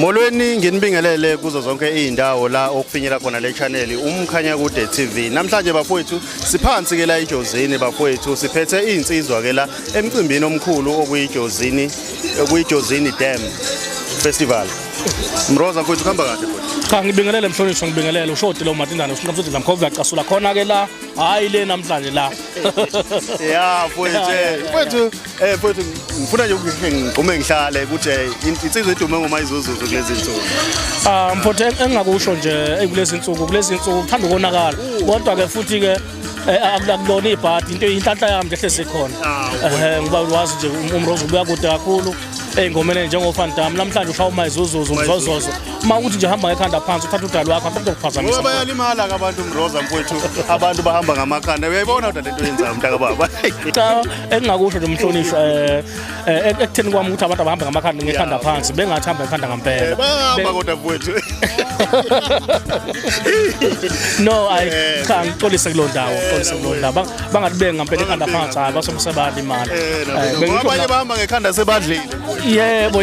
Molweni, nginibingelele kuzo zonke izindawo la okufinyela khona le channel, Umkhanya Kude TV. Namhlanje bafowethu siphansi ke la eJozini bafowethu, siphethe izinsizwa ke la emcimbini omkhulu okuyiJozini Dam Festival. Mroza mfowethu, kuhamba kahle futhi? Cha, ngibingelele mhlonishwa, ngibingelele ushoti lo matindane usinqamsodla mkhovu uyacasula khona ke la. Hayi, le namhlanje la. Ya mfowethu, mfowethu, mfowethu, ngifuna nje ukuthi ngigqume ngihlale ukuthi insizwa edume ngoMayizuzuzu kulezi insuku. Ah mfowethu, engingakusho nje, kulezi insuku kuthanda ukonakala. Kodwa ke futhi ke akulona ibhadi, into inhlanhla yami nje ehlezi khona. Ngoba wazi nje uMrozo ubuya kude kakhulu ey'ngomeni njengoVan Damme. Namhlanje ushaya uMayizuzuzu, umzozozo. Uma ukuthi nje hamba ngekhanda phansi, uthatha udali wakho, akukho kuphazamisa. Ngoba bayalimala ke abantu Mroza mfowethu, abantu bahamba ngamakhanda. Uyayibona kodwa lento yenzayo, mntaka baba. Cha, engingakusho nje umhlonishwa, ekutheni kwami ukuthi abantu abahambe ngamakhanda, ngekhanda phansi, bengathi hamba ngekhanda ngampela. Bayahamba kodwa mfowethu. No, ayi cha, ngixolise kulowo ndawo, ngixolise kulowo ndawo. Bangalibeki ngampela ekhanda phansi, hayi, basuke sebalimala. Ngoba abanye bahamba ngekhanda sebadlile. Yebo,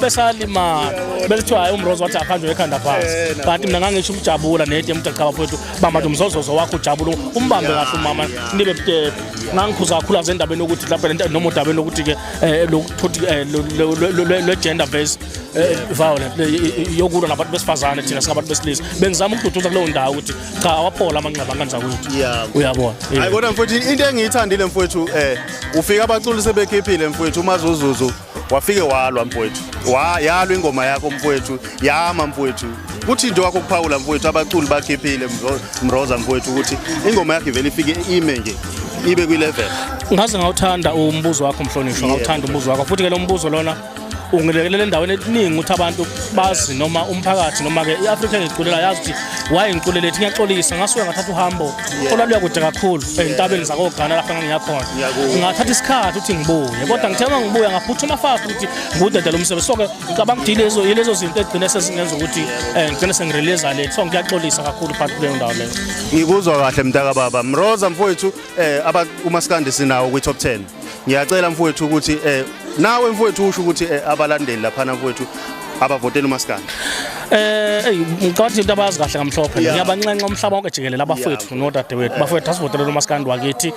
besalimala bese kuthiwa hayi, uMrozo wathi akuhanjwe ekhanda phansi, kanti mina ngangisho ukujabula nedi emuntu. Cha bafowethu, bamba nje umzozozo wakho, ujabule, umbambe kahle umama, nibe butepe. Ngangikhuza kakhulu endabeni yokuthi mhlawumbe lento noma udabeni lokuthi-ke lokuthi lwe-gender based violence yokulwa nabantu besifazane. Thina singabantu besilisa, bengizama ukududuza kuleyo ndawo ukuthi cha, awaphola amanxeba anganzakwethu. Uyabona? Hayi kodwa mfowethu, into engiyithandile mfowethu, ufika abaculi sebekhiphile mfowethu, uMazuzuzu wafike walwa mfowethu, wa yalwa ingoma yakho mfowethu, yama mfowethu. Kuthi into wakho kuphawula mfowethu, abaculi bakhiphile, Mroza mfowethu, ukuthi ingoma yakho ivele ifike ime nje, ibe kwi-level. Ngaze ngawuthanda umbuzo wakho mhlonishwa, ngawuthanda umbuzo wakho. Futhi ke lo mbuzo lona ungilekelela endaweni eningi ukuthi abantu bazi noma umphakathi noma-ke i-Afrika engiculela yazi ukuthi why ngiculele ethi. Ngiyaxolisa, ngasuke ngathatha uhambo olwaluya kude kakhulu ey'ntabeni zakoGhana lapho engangiyakhona. Ngiyakuzwa. Ngathatha isikhathi ukuthi ngibuye, kodwa ngithe uma ngibuya ngaphuthuma fast ukuthi ngudedele umsebenzi. So-ke ngicabanga ukuthi yilezo zinto egcine sezingenza ukuthi ngigcine sengireleasa le. So ngiyaxolisa kakhulu phakathi kuleyo ndawo leyo. Ngikuzwa kahle mntaka baba Mroza mfowethu. Aba umaskandi sinawo kwi top 10. Ngiyacela mfowethu ukuthi nawe mfowethu usho ukuthi abalandeli laphana mfowethu abavotela umaskandi. Ey, ngicabanga ukuthi into abazi kahle kamhlophe. Ngiyabanxenxa umhlaba wonke jikelele, abafowethu nodadewethu. Bafowethu, asivotelele umaskandi wakithi.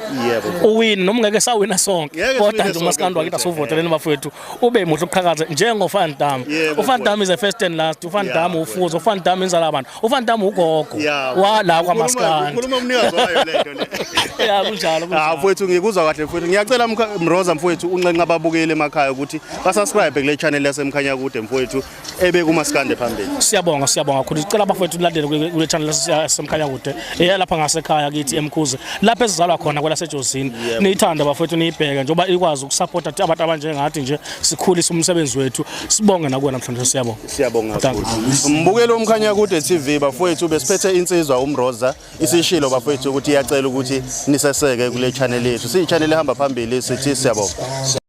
Uwini noma ungeke sawina sonke. Ngeke Kodwa siwine nje umaskandi sonke, wakithi mfowethu. asivoteleni bafowethu. Ube muhle uqhakaze njengo Van Damme. UVan Damme is a first and last. UVan Damme ufuzo, uVan Damme inzala abantu. UVan Damme ugogo. Wala kwamaskandi. Ukhuluma umnikazi wayo lento le. Ya, kunjalo Ah kunjalo. mfowethu, ngikuzwa kahle mfowethu. Ngiyacela Mroza mfowethu unxenxa ababukeli emakhaya ukuthi basubscribe kule channel yaseMkhanya Kude mfowethu, ebe kumaskande phambili. Siyabonga, siyabonga kakhulu. Sicela abafowethu ulandele kule channel yaseMkhanya Kude. Eya lapha ngasekhaya kithi eMkhuze. Lapho esizalwa khona kwelaseJozini. Niyithanda bafowethu, niyibheke njengoba ikwazi ukusupporta abantu abanjengathi nje sikhulise umsebenzi wethu. Sibonge nakuwena mhlonishwa, siyabonga. Siyabonga Thank you. kakhulu. Mbukeli woMkhanya Kude TV bafowethu, besiphethe insizwa uMroza. Isishilo bafowethu ukuthi iyacela ukuthi niseseke kule channel yethu. Siyi channel ehamba phambili, sithi siyabonga.